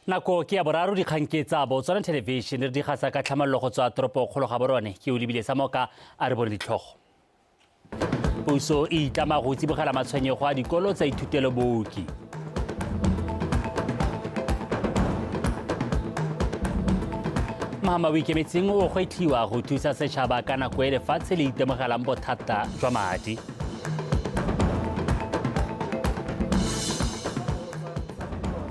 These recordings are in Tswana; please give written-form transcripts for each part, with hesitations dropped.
Nako ke ya boraro dikgang ke tsa Botswana Television re di gasa ka tlhamallo go tswa toropo kgolo ga borone ke o lebile sa moka a re bone ditlhogo. Puso e itlama go tsibogela matshwenyego a dikolo tsa ithutelo booki. Mahama o ikemetseng o gwetlhiwa go thusa setšhaba ka nako e lefatshe le itemogelang bothata jwa madi.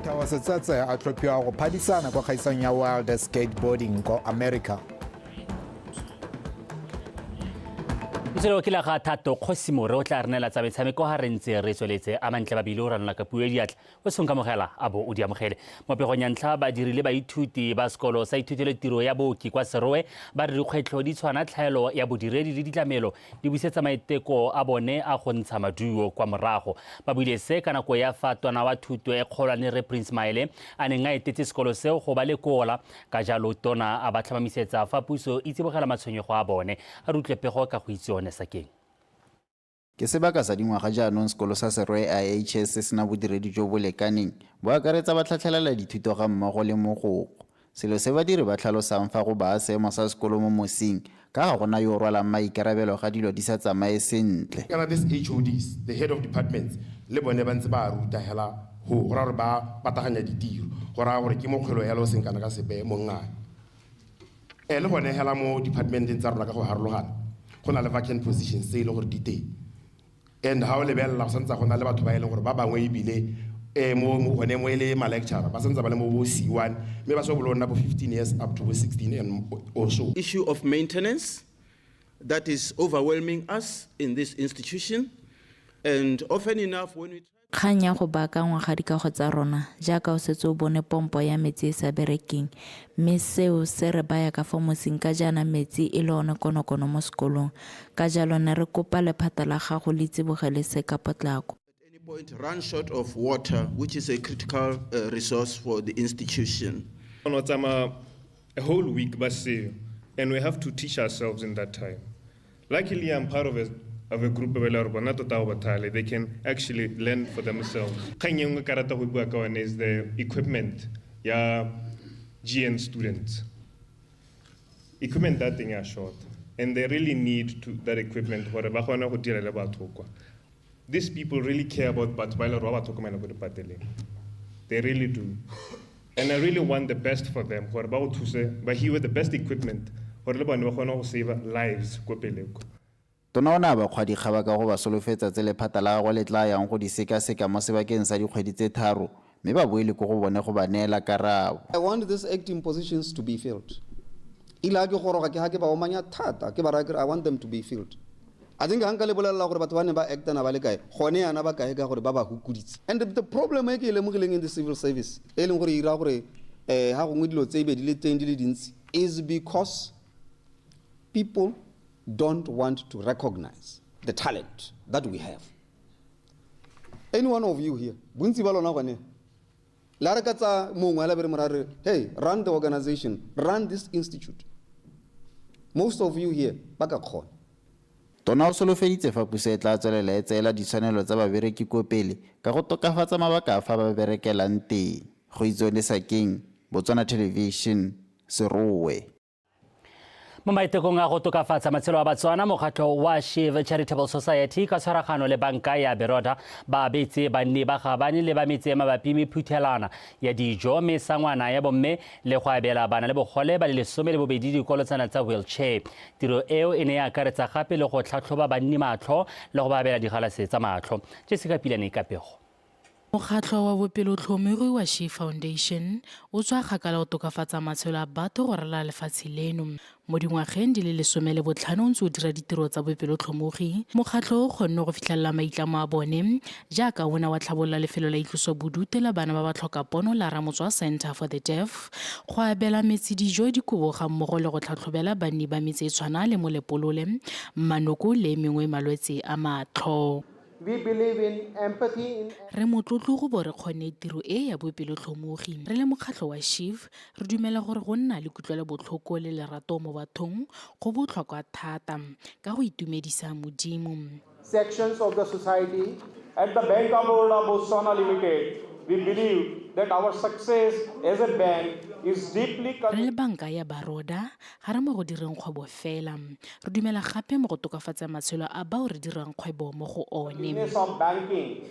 Thabo Setsetse a tlhophiwa go phadisana kwa kgaisang ya World Skateboarding kwa America. Motswedi o kile ga Thato Kgosimore o tla re neela tsa metshameko ga re ntse re tsweletse a mantle babile o ranola ka puo ya diatla o seng kamogela a bo o di amogele. Mo pegong ya ntlha badiri le baithuti ba sekolo sa ithutelo tiro ya booki kwa Serowe ba re dikgwetlho di tshwana tlhaelo ya bodiredi le ditlamelo di busetsa maiteko a bone a go ntsha maduo kwa morago. Ba buile se ka nako ya fa tona wa thuto e kgolwane Rre Prince Maele a neng a etetse sekolo seo go ba lekola. Ka jalo tona a ba tlhomamisetsa fa puso e tsibogela matshwenyego a bone. A re utlwe pego ka go itse one sakeng. Ke sebaka sa dingwaga jaanong sekolo sa Serowe IHS se sena bodiredi jo bo lekaneng, bo akaretsa batlhatlhelela dithuto ga mmogo le mogokgo. Selo se badiri ba tlhalosang fa go baa seemo sa sekolo mo mosing ka ga gona yo o rwalang maikarabelo ga dilo di sa tsamaye sentle. Kana these HODs, the head of departments, le bone ba ntse ba ruta hela go go raya gore ba pataganya ditiro, go raya gore ke mokgwelo hela o seng kana ka sepe mongame. Le gone hela mo departmenteng tsa rona ka go harologana, go na le vacant positions tse e leng gore di teng. And ha o lebelela go santse go na le batho ba e leng gore ba bangwe ebile mo gone mo e le ma-lecturer ba santse ba le mo bo C1 mme ba se bolo nna bo 15 years up to bo 16 and or so. Issue of maintenance that is overwhelming us in this institution, and often enough when we Kgang ya go baakangwa ga dikago tsa rona, jaaka o setse o bone pompo ya metsi e sa berekeng, mme seo se re baya ka fa mosing ka jaana metsi e le one konokono mo sekolong. Ka jalo ne re kopa lephata la gago le tsibogele se ka potlako. At any point run short of water, which is a critical resource for the institution. O tsamaya a whole week ba seo, and we have to teach ourselves in that time. Luckily, I'm part of a group ba e leng gore bona tota go bothale, they can actually learn for themselves. Kgang e nngwe ka rata go bua ka one is the equipment ya GN students. Equipment that thing ya short, and they really need to that equipment gore ba kgone go dira le batho kwa. These people really care about batho ba e leng gore ba ba tlhokomela ko dipateleng. They really do. And I really want the best for them gore ba go thuse ba hiwe the best equipment gore le bone ba kgone go save lives ko pele ko. Tona o ne a ba kgwa dikgaba ka go ba solofetsa tse lephata la gagwe le tla yang go di sekaseka mo sebakeng sa dikgwedi tse tharo mme ba boele ko go bone go ba neela karabo. I want these acting positions to be filled. Ile ha ke goroga ke ha ke ba omanya thata ke ba raya ke re I want them to be filled. I think ha nka le bolelela gore batho ba ne ba actana ba le kae, gone yana ba kae ka gore ba ba hukuditse. And the problem e ke e lemogileng in the civil service e leng gore e ira gore ha gongwe dilo tse e be di le teng di le dintsi is because people don't want to recognize the talent that we have. Any one of you here, bontsi ba lona gone, la re ka tsa mongwe a be re mo re, hey, run the organization, run this institute. Most of you here, ba ka kgona. Tona o solofeditse fa puso e tla tswelela e tseela ditshwanelo tsa babereki ko pele ka go tokafatsa mabaka a fa ba berekelang teng. Go itsone Sakeng, Botswana Television, Serowe. Mo maitekong a go tokafatsa matshelo a Batswana, mokgatlho wa Shiv Charitable Society ka tshwaragano le banka ya Beroda ba abetse banni ba Gabane le ba metse e mabapi mephuthelana ya dijo, mesangwana ya bomme le go abela bana le bogole ba le 12 dikolotsana tsa wheelchair. Tiro eo e ne ya akaretsa gape le go tlhatlhoba banni matlho le go ba abela digalase tsa matlho. Jessica Pilane ka pego. Mokgatlho wa bopelotlhomogi wa She Foundation o tswa kgakala go tokafatsa matshelo a batho go ralala lefatshe leno. Mo dingwageng di le 15 o ntse o dira ditiro tsa bopelotlhomogi, mokgatlho o kgonne go fitlhelela maitlamo a bone jaaka o ne wa tlhabolola lefelo la itlosobodutu la bana ba ba tlhoka pono la Ramotswa Centre for the Deaf, go abela metse dijo, dikobo ga mmogo le go tlhatlhobela banni ba metse e tshwana le Molepolole, Mmanoko le e mengwe malwetse a matlho. We believe in empathy in Re motlotlo go bo re kgonne tiro e ya bopelotlhomogi. Re le mokgatlho wa Shiv, re dumela gore go nna le kutlwelobotlhoko le lerato mo bathong go botlhokwa thata ka go itumedisa Modimo. Sections of the society at the Bank of Baroda Botswana Limited. We believe that our success as a bank is deeply Re le banka ya Baroda ga re mo go direng kgwebo fela, re dumela gape mo go tokafatsa matshelo a bao re dirang kgwebo mo go one. Business of banking.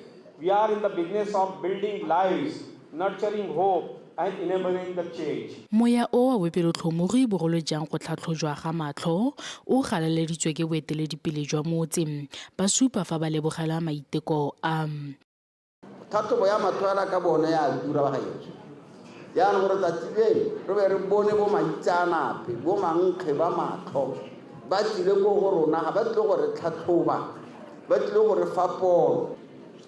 We are in the business of building lives, nurturing hope, and enabling the change. Moya o wa bopelotlhomogi bogolo jang go tlhatlhojwa ga matlho o galaleditswe ke boeteledipele jwa motse, ba supa fa ba lebogela maiteko a. Tlhatlhobo ya matlho fela ka bone ya tura bagaetsho. Jaanong gore tsatsi leno re be re bone bo maitseanape, bo mankge ba matlho ba tlile ko go rona, ga ba tlile go re tlhatlhoba, ba tlile go re fa pono.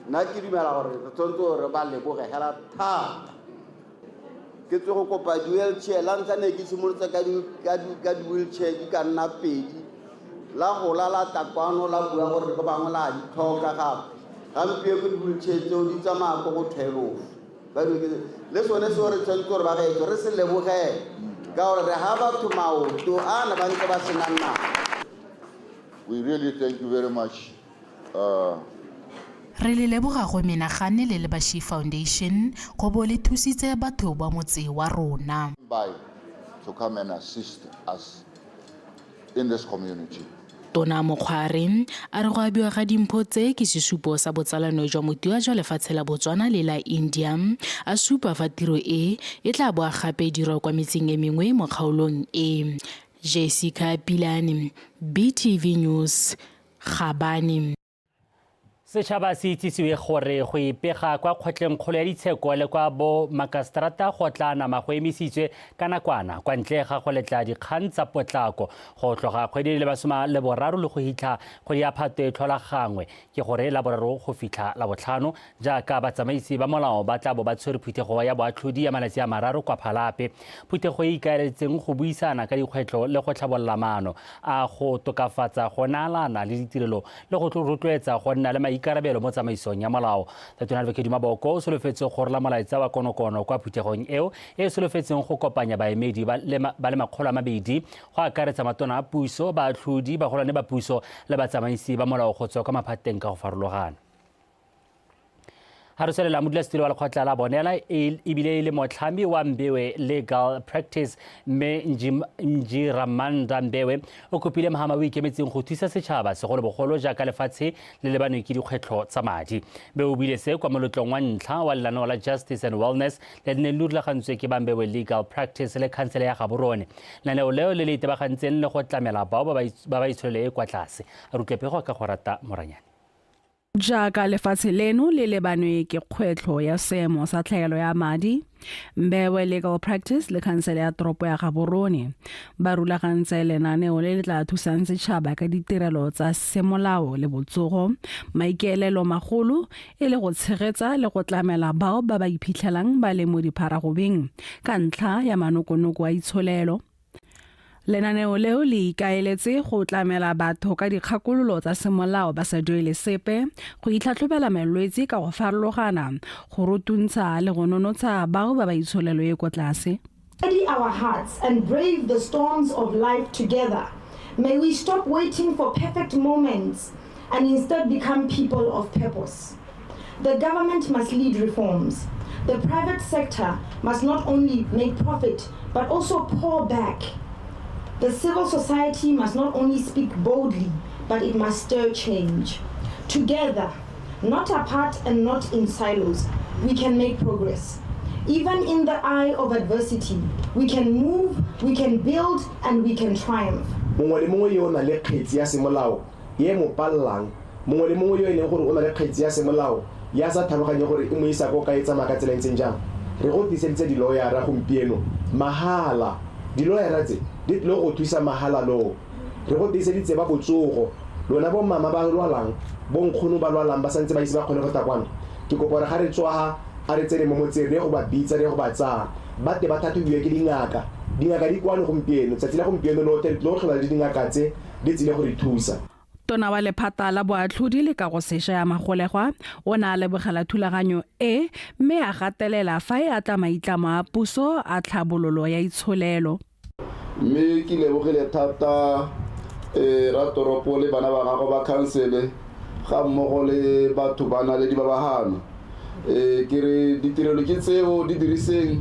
Nna ke dumela gore re tshwanetse gore ba leboge hela thata. Ke tswe go kopa di-wheelchair, la ntlha ne ke simolotse ka di-wheelchair di ka nna 2, la gola la tla kwano la bua gore ba bangwe la di tlhoka gape. Gampieno ke di-wheelchair tseo di tsamaya ko go 12. Ba di oketse. Le sone seo re tshwanetse gore ba gaetsho re se lebogele, ka gore re ha batho maoto a ne ba ntse ba senang nao. We really thank you very much. Re le leboga go menagane le le ba She Foundation go bo le thusitse batho ba motse wa rona. By to come and assist us in this community. Tona Mokgware a re go abiwa ga dimpho tse ke sesupo sa botsalano jwa motiwa jwa lefatshe la Botswana le la India, a supa fa tiro e e tla boa gape dirwa kwa metseng e mengwe mo kgaolong e. Jessica Pilane, BTV News, Gabane. Setšhaba se itsisiwe gore go ipega kwa kgotleng kgolo ya ditsheko le kwa bo makaseterata go tla nama go emisitswe ka nakwana kwa ntle ga go letla dikgang tsa potlako go tloga kgwedi le basoma le boraro le go hitlha kgwedi ya Phatwe e tlhola gangwe, ke gore la boraro go fitlha la botlhano, jaaka batsamaisi ba molao ba tla bo ba tshwere phuthego ya boatlhodi ya malatsi a mararo kwa Phalape. Phuthego e ikaeletseng go buisana ka dikgwetlho le go tlhabolola maano a go tokafatsa go naalana le ditirelo le go rotloetsa go nna le maikarabelo mo tsamaisong ya molao. Tatona Advocate Maboko o solofetse go rola molaetsa wa konokono kwa phuthegong eo e solofetseng go kopanya baemedi ba le 200, go akaretsa matona a puso, baatlhodi, bagolwane ba puso le batsamaisi ba molao go tswa kwa maphateng ka go farologana. Ha re tswelela, modulasetilo wa lekgotla la Bonela ebile e le motlhami wa Mbewe Legal Practice, mme Njiramanda Mbewe o kopile mohama o ikemetseng go thusa setšhaba segolobogolo jaaka lefatshe le lebanwe ke dikgwetlho tsa madi. Mbewe o buile se kwa moletlong wa ntlha wa lenaneo la Justice and Wellness le le neng le rulagantswe ke ba Mbewe Legal Practice le khansele ya Gaborone. Lenaneo leo le le itebagantseng le go tlamela bao ba ba itsholelo e kwa tlase. A re utlwe pego ka go rata Moranyane. Jaaka lefatshe leno le lebanwe ke kgwetlho ya seemo sa tlhaelo ya madi, Mbewe Legal Practice le khansele ya toropo ya Gaborone ba rulagantse lenaneo le le tla thusang setšhaba ka ditirelo tsa semolao le botsogo, maikaelelo magolo e le go tshegetsa le go tlamela bao ba ba iphitlhelang ba le mo dipharagobeng ka ntlha ya manokonoko a itsholelo. Lenaneo leo le ikaeletse go tlamela batho ka dikgakololo tsa semolao ba sa duele sepe, go itlhatlhobela malwetse ka go farologana, go rutuntsha le go nonotsha bao ba ba itsholelo e ko tlase. Steady our hearts and brave the storms of life together. May we stop waiting for perfect moments and instead become people of purpose. The government must lead reforms. The private sector must not only make profit, but also pour back. The civil society must not only speak boldly, but it must stir change. Together, not apart and not in silos, we can make progress. Even in the eye of adversity, we can move, we can build, and we can triumph. Mongwe le mongwe yo o nang le kgetsi ya semolao e mo pallang, mongwe le mongwe yo e leng gore o na le kgetsi ya semolao ya sa tlhaloganye gore e mo isa ko kae, tsamaya ka tsela e ntseng jang, re go tliseditse dilawyera gompieno mahala. Dilawyera tse di tlile go thusa mahala loo. Re go tiiseditse ba botsogo, lona bo mama ba lwalang, bo nkgono ba lwalang ba santse ba ise ba kgone go tla kwano, ke kopa gore ga re tswa a re tsene mo motseng re ye go ba bitsa, re ye go ba tsaya, ba tle ba tlhatlhobiwe ke dingaka. Dingaka di kwano gompieno, tsatsi la gompieno lotlhe re tlile go tlhola le dingaka tse di tsile go re thusa. Tona wa lephata la boatlhodi le kagosešwa ya magolegwa o ne a lebogela thulaganyo e mme a gatelela fa e atla maitlamo a puso a tlhabololo ya itsholelo. Mme ke lebogile thata ratoropo le bana ba gagwe ba khansele ga mmogo le batho ba Naledi ba ba hano. um ke re ditirelo ke tseo di diriseng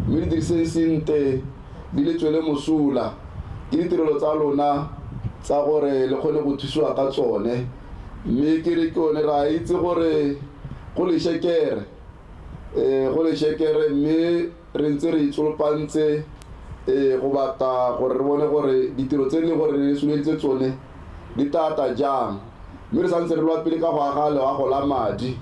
mme di diriseng sentle di le tswele mosola ke ditirelo tsa lona tsa gore le kgone go thusiwa ka tsone mme ke re ke one re a itse gore go lešekere um go lešekere mme re ntse re itsolopantse um go batla gore re bone gore ditiro tse e leng gore re soleditse tsone di tata jang mme re santse re lwa pele ka go aga leago la madi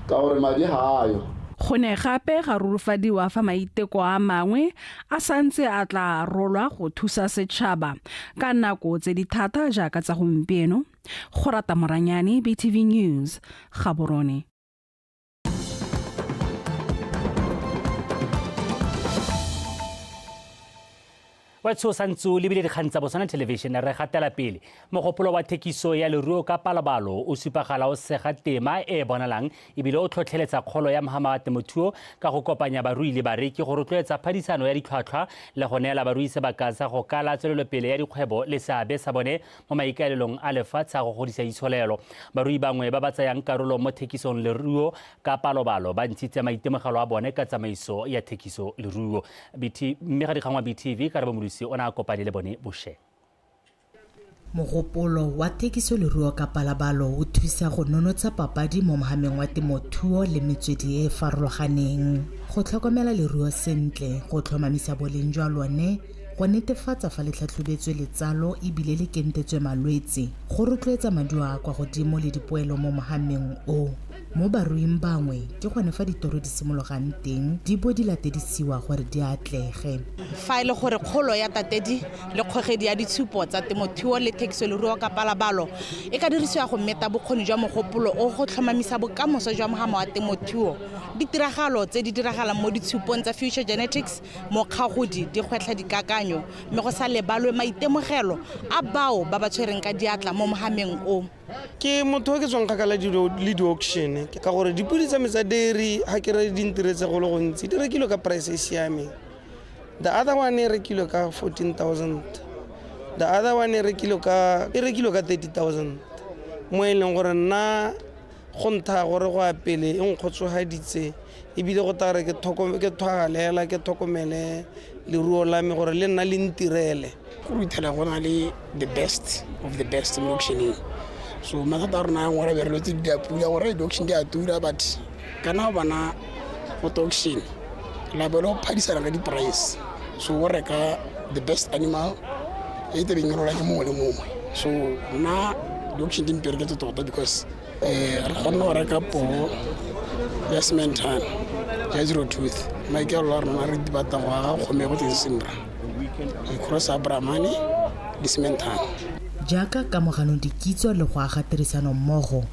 ka gore madi ga ayo. Go ne gape ga rurufadiwa fa maiteko a mangwe a santse a tla rolwa go thusa setšhaba ka nako tse di thata jaaka tsa gompieno. Go rata Moranyane, BTV News, Gaborone. Wa tsho sa ntse o lebile dikgang tsa Botswana Television. Re gatela pele. Mogopolo wa thekiso ya leruo ka palobalo o supagala o sega tema e e bonalang ebile o tlhotlheletsa kgolo ya mohama wa temothuo ka go kopanya barui le bareki, go rotloetsa phadisano ya ditlhwatlhwa le go neela barui sebaka sa go kala tswelelopele ya dikgwebo le seabe sa bone mo maikaelelong a lefatshe a go godisa itsholelo. Barui bangwe ba ba tsayang karolo mo thekisong leruo ka palobalo ba ntshitse maitemogelo a bone ka tsamaiso ya thekiso leruo. BT mme ga dikgang wa BTV Karabo Modusi o ne a kopane le bone bosheng. Mogopolo wa thekiso leruo ka palabalo o thusa go nonotsha papadi mo mohameng wa temothuo le metswedi e e farologaneng. Go tlhokomela leruo sentle, go tlhomamisa boleng jwa lone, go netefatsa fa le tlhatlhobetswe letsalo ebile le kentetswe malwetse, go rotloetsa maduo a kwa godimo le dipoelo mo mohameng o. Mo baruing bangwe ke gone fa ditoro di simologang teng di bo di latedisiwa gore di atlege. Fa e le gore kgolo ya tatedi le kgogedi ya ditshupo tsa temothuo le thekiso leruo ka palabalo e ka dirisiwa go meta bokgoni jwa mogopolo o go tlhomamisa bokamoso jwa mohama wa temothuo, ditiragalo tse di diragalang mo ditshupong tsa Future Genetics mo Kgagodi di gwetlha dikakanyo mme go sa lebalwe maitemogelo a bao ba ba tshwereng ka diatla mo mohameng o. Ke motho o ke tswang kgakala le di-auction ka gore dipodi tsa me tsa dairy ga ke re di ntiretse go le gontsi, di rekilwe ka price e siameng. The other one e rekilwe ka 14,000, the other one e rekilwe ka 30,000, mo e leng gore nna go nthaya gore go ya pele e nkgotsogaditse ebile go taya gore ke thwagalela ke tlhokomele leruo la me gore le nna le ntirele. Go ruthela go na le the best of the best mo auctioneng, so mathata a rona a ngwe re be re lwetse di a pula gore di-auction di a tura, but kana bana go to auction la be le go phadisana ka di-price, so go reka the best animal e tebeng e rola ke mongwe le mongwe. So nna di-auction di mpereketse tota because re kgonne go reka poo ya sementane ya zero tooth. Maikaelelo a rona re batla go aga kgomego teng Simbra re cross Brahmane le sementane. Jaaka kamogano dikitso le go aga tirisano mmogo,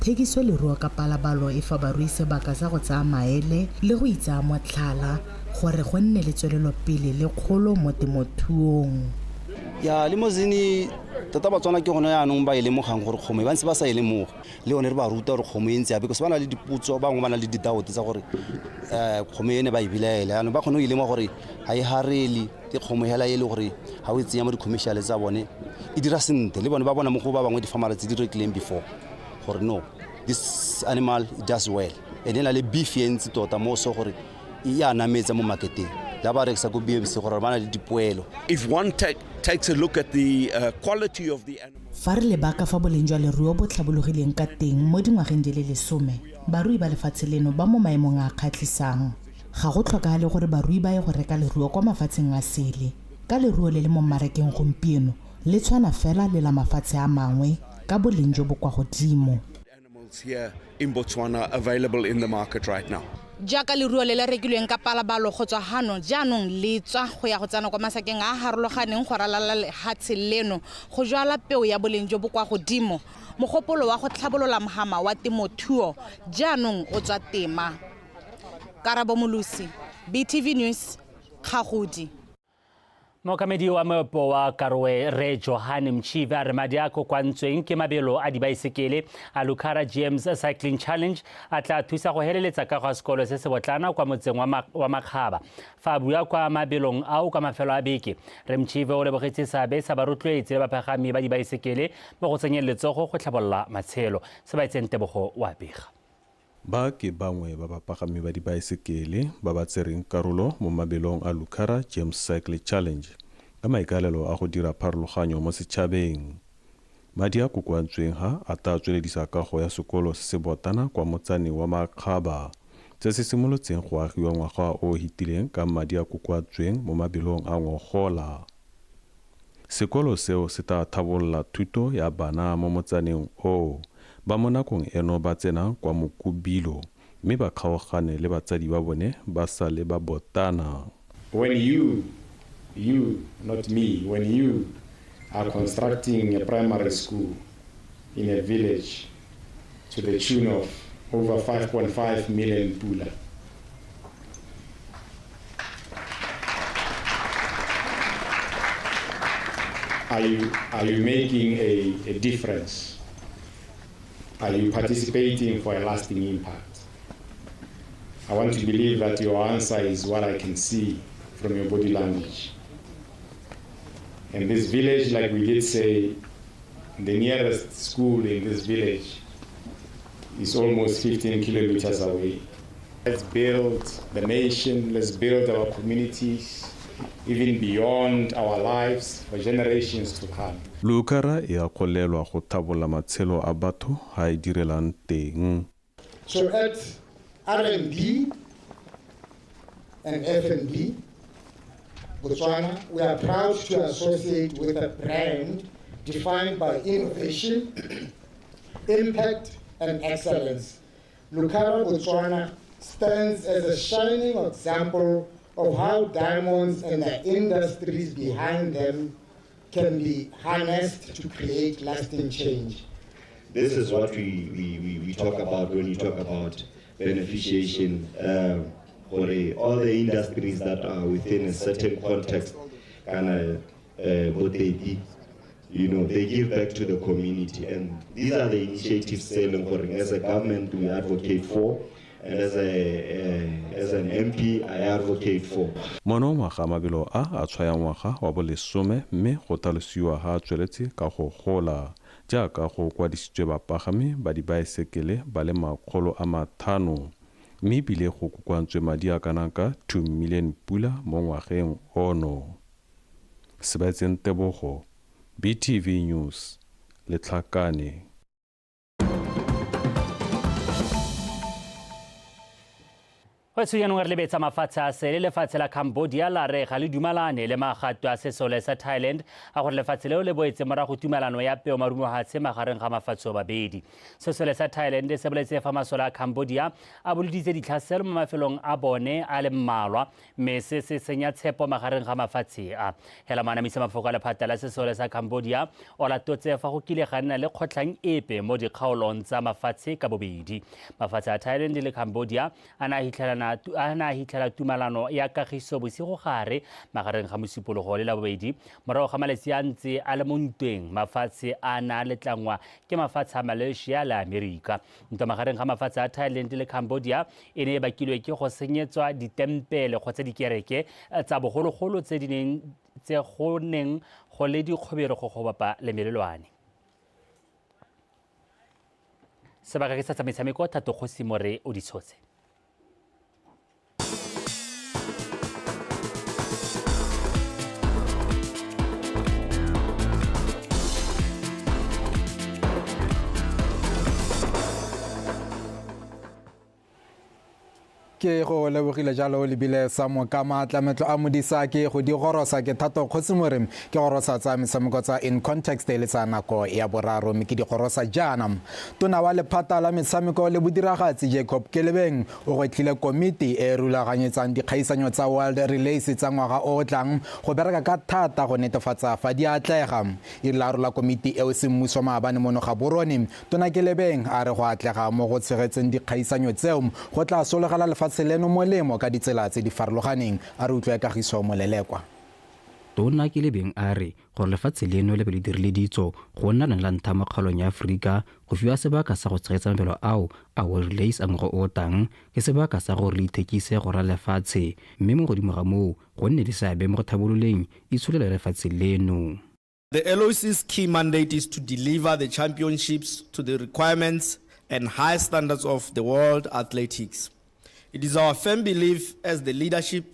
thekiso leruo ka palabalo e fa barui sebaka sa go tsaya maele le go itsaya motlhala gore go nne le tswelelopele le kgolo mo temothuong. Ya limousine tota Batswana ke gone yaanong ba e lemogang gore kgomo e ba ntse ba sa e lemoga, le yone re ba ruta gore kgomo e ntse ya because ba na le dipotso, bangwe ba na le di-doubt tsa gore kgomo ene ba e belaela. Yaanong ba kgone go e lemoga gore ga e harele, ke kgomo hela e le gore ga o e tsenya mo di-commercial tsa bone e dira sentle, le bone ba bona mo go ba bangwe di-farmera tse di rekileng before gore no, this animal does well and e na le beef e ntsi tota mo so gore e a nametsa mo marketeng la ba rekisa ko BMC gore ba na le dipoelo. If one takes a look at the quality of the animal. Fa re leba ka fa boleng jwa leruo bo tlhabologileng ka teng mo dingwageng di le 10, barui ba lefatshe leno ba mo maemong a a kgatlhisang. Ga go tlhokagale gore barui ba ye go reka leruo kwa mafatsheng a sele, ka leruo le le mo mmarakeng gompieno le tshwana fela le la mafatshe a mangwe ka boleng jo bo kwa godimo. Here in Botswana available in the market right now. Jaaka leruo le le rekilweng ka palabalo go tswa hano jaanong le tswa go ya go tsena kwa masakeng a a harologaneng go ralala lehatshe leno go jwala peo ya boleng jo bo kwa godimo, mogopolo wa go tlhabolola mohama wa temothuo jaanong o tswa tema. Karabo Molusi, BTV News, Kgagodi. Mookamedi wa moepo wa Karowe Re Johan Mchive a re madi a kokoantsweng ke mabelo a dibaesekele a Lucara GM's Cycling Challenge a tla thusa go heleletsa kago ya sekolo se se botlana kwa motseng wa Makgaba. Fa a bua kwa mabelong ao kwa mafelo a beke, Re Mchive o lebogetse seabe sa barotloetsi le bapagami ba dibaesekele mo go tsenyeng letsogo go tlhabolola matshelo. Se ba etseng Tebogo wa bega. Ba ke bangwe ba bapagami ba dibaesekele ba ba tsereng karolo mo mabelong a Lucara James Cycle Challenge ka maikaelelo a go dira pharologanyo mo setšhabeng. Madi a kokoantsweng ha a tla tsweledisa kago ya sekolo se se botana kwa motsaneng wa Makgaba, se se simolotseng go agiwa ngwaga o o hitileng ka madi a kokoantsweng mo mabelong a ngogola. Sekolo seo se tla thabolola thuto ya bana mo motsaneng oo, ba mo nakong eno ba tsenang kwa Mokubilo mme ba kgaogane le batsadi ba bone ba sa le ba botana. When you, you, not me, when you are constructing a primary school in a village to the tune of over 5.5 million pula, Are you, are you making a, a difference? Are you participating for a lasting impact? I want to believe that your answer is what I can see from your body language. In this village, like we did say, the nearest school in this village is almost 15 kilometers away. Let's build the nation, let's build our communities, even beyond our lives for generations to come. Lucara e akgolelwa go thabolla matshelo a batho ha e direlang teng. So at RMB and FNB, Botswana, we are proud to associate with a brand defined by innovation, impact, and excellence. Lucara Botswana stands as a shining example of how diamonds and the industries behind them can be harnessed to create lasting change. This is what we, we, we, we talk about when we talk about beneficiation. For all the industries that are within a certain context, kind of you know, they give back to the community. And these are the initiatives as a government we advocate for. And as, a, uh, as an MP, I advocate for. Monongwaga mabelo a a tshwaya ngwaga wa bolesome mme go tlhalosiwa ha a tsweletse ka go gola jaaka go kwadisitswe bapagami ba dibaesekele ba le 500 mme ebile go kokoantswe madi a kanang ka 2 million pula mo ngwageng ono. Sebaetseng Tebogo, BTV News, Letlhakane. Go jaanong re lebetsa mafatshe a sele lefatshe la Cambodia la re ga le dumalane le magato a sesole sa Thailand a gore lefatshe leo le boetse morago tumelano ya peo marumohatshe magareng ga mafatshe mabedi. Sesole sa Thailand se boletse fa masole a Cambodia a boloditse ditlhaselo mo mafelong a bone a le mmalwa mme se se senya tshepo magareng ga mafatshe a. Hela moanamisa mafoko a lephata la sesole sa Cambodia o latotse fa go kile ga nna le kgotlhang epe mo dikgaolong tsa mafatshe ka bobedi. Mafatshe a Thailand le Cambodia a ne a hitlhela tumalano ya kagiso bosigo gare magareng ga mosupologo le labobedi morago ga malatsi a ntse a le mo ntweng. Mafatshe a na a letlangwa ke mafatshe a Malaysia le Amerika. Ntwa magareng ga mafatshe a Thailand le Cambodia e ne e bakilwe ke go senyetswa ditempele kgotsa dikereke tsa bogologolo tse di neng tse go neng go le dikgobero go go bapa le melelwane. Sebaka ke sa tsa metshameko Thato Kgosi More o di tshotse. Ke go lebogile jalo lebile sa moka maatlametlo a modisa ke go di gorosa ke Thato Kgosimore ke gorosa tsa metshameko tsa In Context e le tsa nako ya boraro mme ke di gorosa jaana. Tona wa lephata la metshameko le bodiragatsi Jacob Kelebeng o gwetlhile komiti e rulaganyetsang dikgaisanyo tsa World Relays tsa ngwaga o o tlang go bereka ka thata go netefatsa fa di atlega. E rile a rola komiti eo semmuso maabane mono Gaborone, Tona Kelebeng a re go atlega mo go tshegetseng dikgaisanyo tseo go tla sologela lefatshe leno molemo ka ditsela tse di farologaneng. A re utlwe Kagiso Molelekwa. Tona Kelebeng a re gore lefatshe leno le be le dirile ditso go nna lone la ntlha mo kgaolong ya Aforika go fiwa sebaka sa go tshegetsa mabelo ao a World Relays a ngwaga o o tlang ke sebaka sa gore le ithekise go ralala lefatshe mme mo godimo ga moo go nne le seabe mo go thabololeng itsholelo ya lefatshe leno. The LOC's key mandate is to deliver the championships to the requirements and high standards of the World Athletics. It is our firm belief as the leadership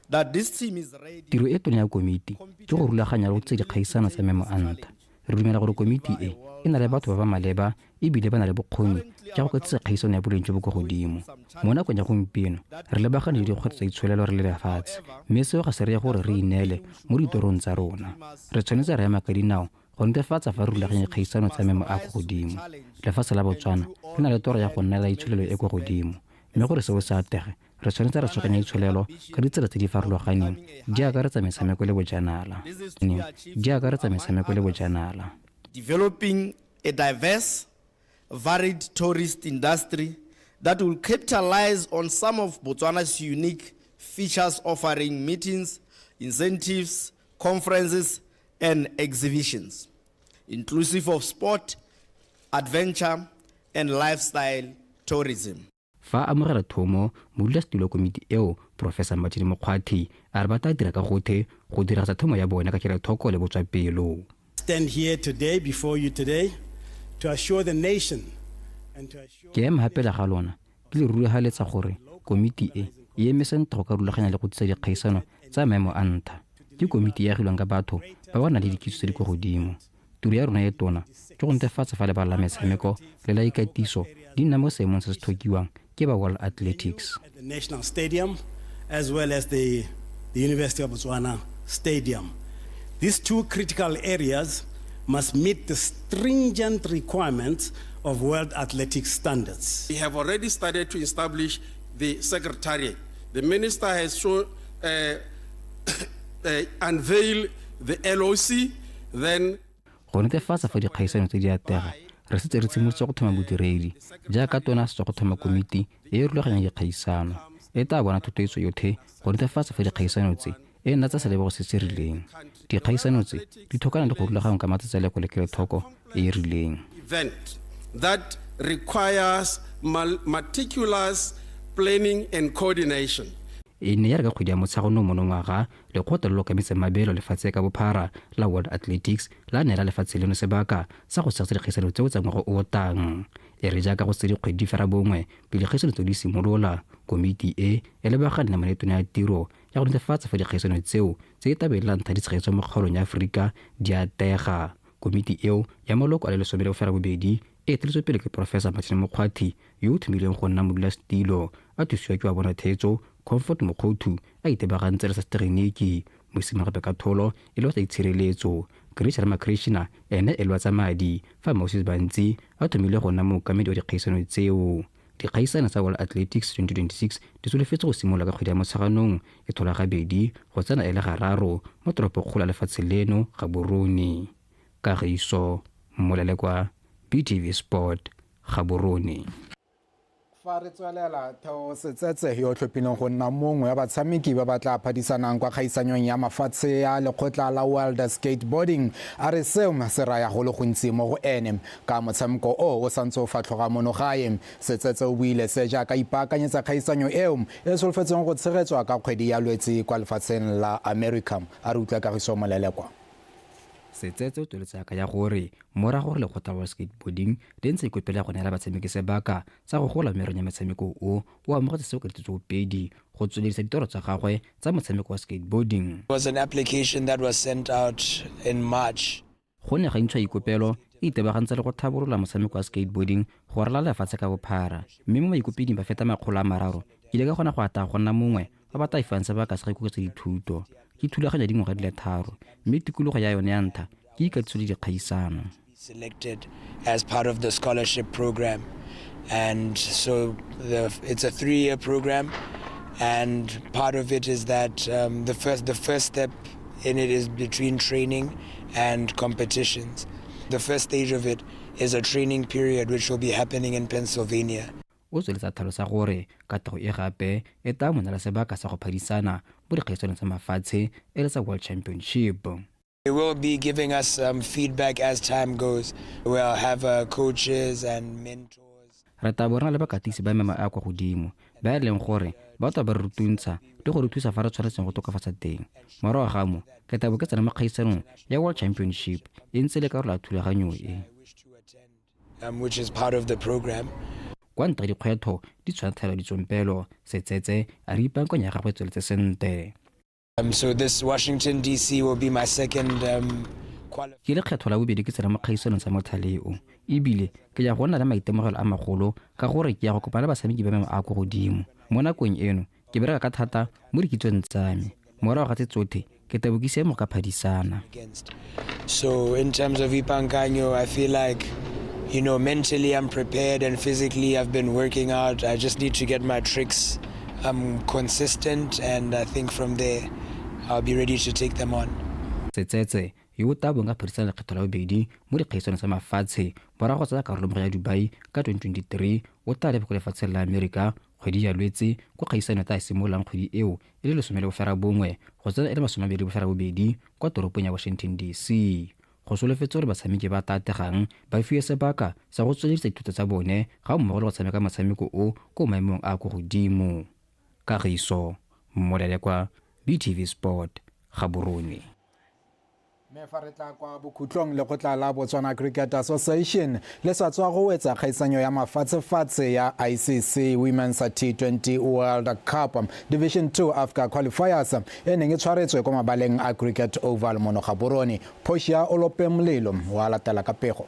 that this team is ready. Tiro e tona ya komiti ke go rulaganya le go tse dikgaisano tsa maemo a ntha. Re dumela gore komiti e e na le batho ba ba maleba ebile ba na le bokgoni jwa go ka tlisa kgaisano ya boleng jo bo kwa godimo. Mo nakong ya gompieno re lebagane le dikgwetlho tsa itsholelo re le lefatshe, mme seo ga se reye gore re ineele mo ditorong tsa rona. Re tshwanetse ra ema ka dinao go netefatsa fa re rulaganya dikgaisano tsa maemo a kwa godimo. Lefatshe la Botswana le na le toro ya go nna la itsholelo e kwa godimo, mme gore seo se atlege re tshwanetse ra tshwakanya itsholelo ka ditsela tse di farologaneng di akaretsa metshameko le bojanala. Di akaretsa metshameko le bojanala. Developing a diverse, varied tourist industry that will capitalize on some of Botswana's unique features, offering meetings, incentives, conferences, and exhibitions, inclusive of sport, adventure, and lifestyle tourism. Fa a amogela thomo, modulasetilo wa komiti eo, Professor Martin Mokgwathi, a re ba tla dira ka gothe go diragatsa thomo ya bone ka kelothoko le botswapelo. Stand here today before you today to assure the nation and to assure Ke ema gape le ga lona ke le rurigaletsa gore komiti e e eme sentle go ka rulaganya le go tlisa dikgaisano tsa maemo a ntha. Ke komiti e agilweng ka batho ba ba nang le dikitso tse di kwa godimo. Tiro ya rona e tona ke go netefatsa fa lebala la metshameko le la ikatiso di nna mo seemong se se tlhokiwang ke ba World Athletics. At the National Stadium as well as the, the University of Botswana Stadium. These two critical areas must meet the stringent requirements of World Athletics standards. We have already started to establish the secretariat. The minister has shown, unveiled the LOC, then Go netefatsa fa dikgaisano tse di atega, re setse re tshimolotse go thoma bodiredi jaaka tona a setswa go thoma komiti e e rulaganyang dikgaisano. E tla bona thotloetso yothe go netefatsa fa dikgaisano tse e nna tsa selebego se se rileng. Dikgaisano tse di tlhokana le go rulagangwa ka matsetseleko le kelothoko e e rileng. Event that requires meticulous planning and coordination. E ne ya re ka kgwedi ya Motsheganong monongwaga, lekgotla le le okametseng mabelo lefatshe ka bophara la World Athletics la neela lefatshe leno sebaka sa go tshegetsa dikgaisano tseo tsa ngwaga o o tlang. E re jaaka go setse dikgwedi di fera bongwe pele dikgaisano tseo di simolola, komiti e e lebagane le manetona ya tiro ya go netefatsa fa dikgaisano tseo tse e tla be e le la ntlha di tshegetswa mo kgaolong ya Aforika di atega. Komiti eo ya maloko a le 18 e eteletswe pele ke Porofesa Martin Mokgwathi yo o thomilweng go nna modulasetilo, a thusiwa ke wa bona theetso Comfort Mokgothu a itebagantse le sa setegeniki, Mosimagape Katholo e le wa tsa itshireletso, Grace Ramakrishna ene e le wa tsa madi, fa Moses Bantsi a thomilwe go nna mookamedi wa dikgaisano tseo. Dikgaisano tsa World Athletics 2026 di solofetse go simolola ka kgwedi ya Motsheganong e thola gabedi go tsena e le gararo mo toropokgolo ya lefatshe leno, Gaborone. Kagiso Molelekwa, BTV Sport, Gaborone. Fa re tswelela, Theo Setsetse yo o tlhophileng go nna mongwe wa batshameki ba ba tla phadisanang kwa kgaisanyong ya mafatshe ya lekgotla la World Skateboarding a re seo se raya go le gontsi mo go ene ka motshameko o o santse o fatlhoga mono gae. Setsetse o buile se jaaka ipaakanyetsa kgaisanyo eo e solofetseng go tshegetswa ka kgwedi ya Lwetse kwa lefatsheng la America. A re utlwa Kagiso Molelekwa. Setsetse o tsweletse a kaya gore morago gore lekgotla la World Skateboarding le ntshe ikopelo ya go neela batshameki sebaka sa go gola mo merong ya metshameko o, o amogetse seo ka ditsotsopedi go tsweledisa ditoro tsa gagwe tsa motshameko wa skateboarding. Was an application that was sent out in March. Go ne ga intshwa ikopelo e itebagantse le go tlhabolola motshameko wa skateboarding go ralala lefatshe ka bophara, mme mo baikopeding ba feta 300, ke ile ka kgona go atlega go nna mongwe ba ba tla ifang sebaka sa go ikoketsa dithuto. Ke thulaganyo ya dingwaga di le tharo, mme tikologo ya yone ya ntlha ke ikatiso le dikgaisano. Selected as part of the scholarship program, and so the, it's a 3-year program, and part of it is that the first step in it is between training and competitions. The first stage of it is a training period which will be happening in Pennsylvania. O tsweletse a tlhalosa gore katlego e gape e tla mo neela sebaka sa go phadisana mo dikgaisanong tsa mafatshe e le tsa World Championship. They will be giving us some feedback as time goes. We'll have coaches and mentors. Re tla bo re na le bakatisi ba maemo a a kwa godimo ba e leng gore ba tswa ba re rutuntsha le go re thusa fa re tshwanetseng go tokafatsa teng. Morago ga mo, ke tla bo ke tsena mo kgaisanong ya World Championship e ntse e le karolo ya thulaganyo e. Which is part of the program. Kwa ntle ga dikgwetlho di tshwana tlhaelo ditsompelo, Setsetse a re ipaakanya ya gagwe e tsweletse sentle. So this Washington DC will be my second Ke lekgetho la bobedi ke tsena mo kgaisanong tsa mothale o, ebile ke ya go nna le maitemogelo a magolo ka gore ke ya go kopana le batshameki ba maemo a a kwa godimo. Mo nakong eno ke bereka ka thata mo dikitsong tsa me. Morago ga tse tsothe ke tla bo ke siame go ka phadisana. So in terms of ipaankanyo, I feel like mentally I'm prepared and physically I've been working out. I just need to get my tricks consistent, and I think from there I'll be ready to take them on. Setsetse, yo o tla bong a phadisana lekgetho la bobedi mo dikgaisanong tsa mafatshe morago ga go tsaya karolo mo go ya Dubai ka 2023, o tla leba kwa lefatsheng la Amerika kgwedi ya Lwetse kwa kgaisano e tla simololang kgwedi eo e le 19 go tsena e le 28 kwa toropong ya Washington DC. Go solofetswe gore batshameki ba tla atlegang ba fiwe sebaka sa go tsweledisa dithuto tsa bone ga mmogo le go tshameka motshameko o ko maemong a a kwa godimo. Kagiso Molelekwa, BTV Sport, Gaborone. Mme fa re tla kwa bokhutlong, lekgotla la Botswana Cricket Association le sa tswa go wetsa kgaisanyo ya mafatshefatshe ya ICC Women's T20 World Cup Division 2 Africa Qualifiers e neng e tshwaretswe kwa mabaleng a Cricket Oval mono Gaborone. Portia Olope Molelo wa latela ka pego.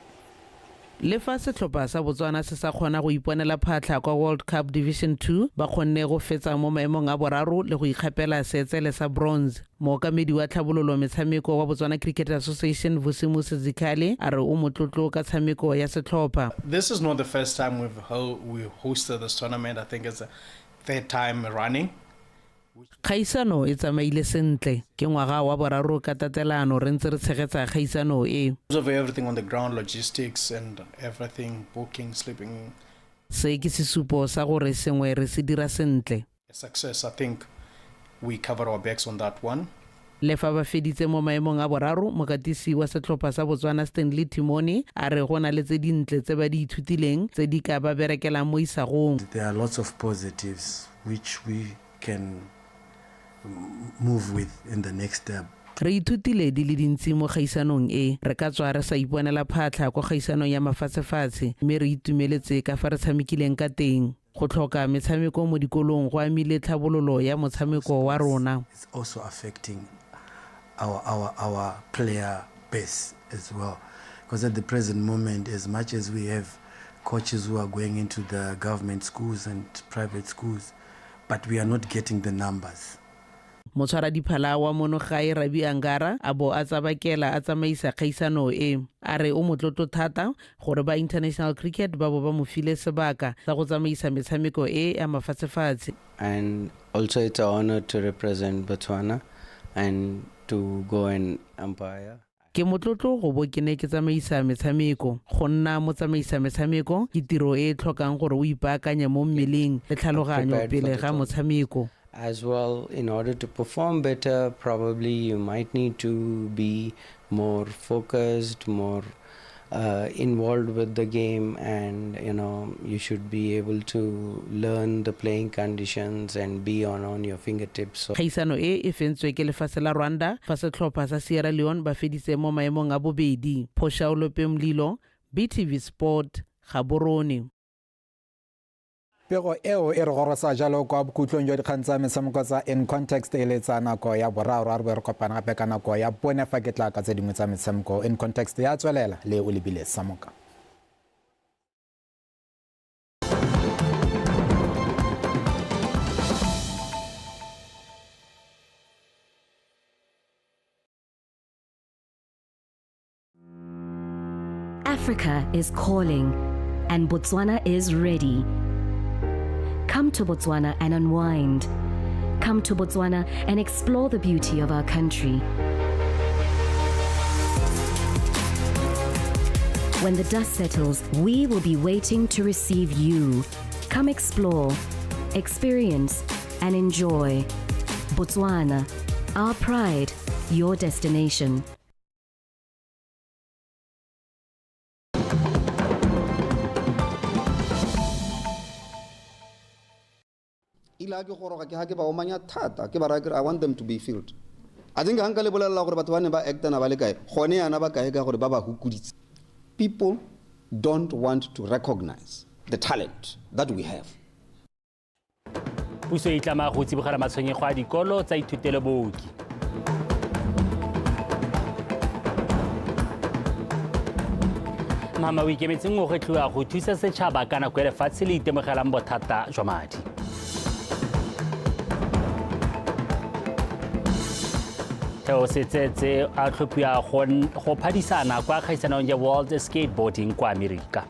Le fa sehlopha sa Botswana se sa kgona go iponela phatlha kwa World Cup Division 2, ba kgonne go fetsa mo maemong a boraro le go ikgapela seetsele sa bronze. Mookamedi wa tlhabololo metshameko wa Botswana Cricket Association Vusimusi Zikhali a re o motlotlo ka tshameko ya sehlopha. This is not the first time we've we hosted this tournament. I think it's the third time running. Kgaisano e tsamaile sentle. Ke ngwaga wa boraro ka tatelano re ntse re tshegetsa kgaisano e. Of everything on the ground, logistics and everything, booking, sleeping. Se ke sesupo sa gore sengwe re se dira sentle. A success, I think we cover our backs on that one. Le fa ba feditse mo maemong a boraro, mokatisi wa setlhopha sa Botswana Stanley Timone a re go na le tse dintle tse ba di ithutileng tse di ka ba berekelang mo isagong. There are lots of positives which we can move with in the next step. Re ithutile di le dintsi mo kgaisanong e. Re ka tswa re sa iponela phatlha kwa kgaisanong ya mafatshefatshe mme re itumeletse ka fa re tshamekileng ka teng. Go tlhoka metshameko mo dikolong go amile tlhabololo ya motshameko wa rona. It's also affecting our, our, our player base as well. Because at the present moment, as much as we have coaches who are going into the government schools and private schools, but we are not getting the numbers. Motshwaradiphala wa mono gae Rabi Angara a bo a tsabakela a tsamaisa kgaisano e. A re o motlotlo thata gore ba International Cricket ba bo ba mo file sebaka sa go tsamaisa metshameko e ya mafatshefatshe. And also it's an honor to represent Botswana and to go and umpire. Ke motlotlo go bo ke ne ke tsamaisa metshameko. Go nna motsamaisa metshameko ke tiro e e tlhokang gore o ipaakanye mo mmeleng le tlhaloganyo pele ga motshameko. As well, in order to perform better, probably you might need to be more focused, more involved with the game, and you should be able to learn the playing conditions and be on your fingertips. So Kgaisano e e fentswe ke lefatshe la Rwanda fa setlhopha sa Sierra Leone ba feditse mo maemong a bobedi. Phosha Olope Mlilo, BTV Sport, Gaborone. Pego eo e re gorosa jalo kwa bokhutlong jwa dikgang tsa metshameko tsa In Context e le tsa nako ya boraro. A re boe re kopana gape ka nako ya bone fa ke tla ka tse dingwe tsa metshameko. In Context ya tswelela le o lebile Samoka. Africa is calling, and Botswana is ready. Come to Botswana and unwind. Come to Botswana and explore the beauty of our country. When the dust settles, we will be waiting to receive you. Come explore, experience, and enjoy. Botswana, our pride, your destination. Ile ha ke goroga ke ha ke ba omanya thata, ke ba raya ke re I want them to be filled. I think ha nka le bolelela gore batho ba ne ba actana ba le kae, gone yana ba kae ka gore ba ba hukuditse. People don't want to recognize the talent that we have. Puso e itlama go tsibogela matshwenyego a dikolo tsa ithutelo booki. Mama o ikemetseng o gwetlhiwa go thusa setšhaba ka nako e lefatshe le itemogelang bothata jwa madi. Theo Setsetse a tlhophiwa go phadisana kwa kgaisanong ya World Skateboarding kwa Amerika.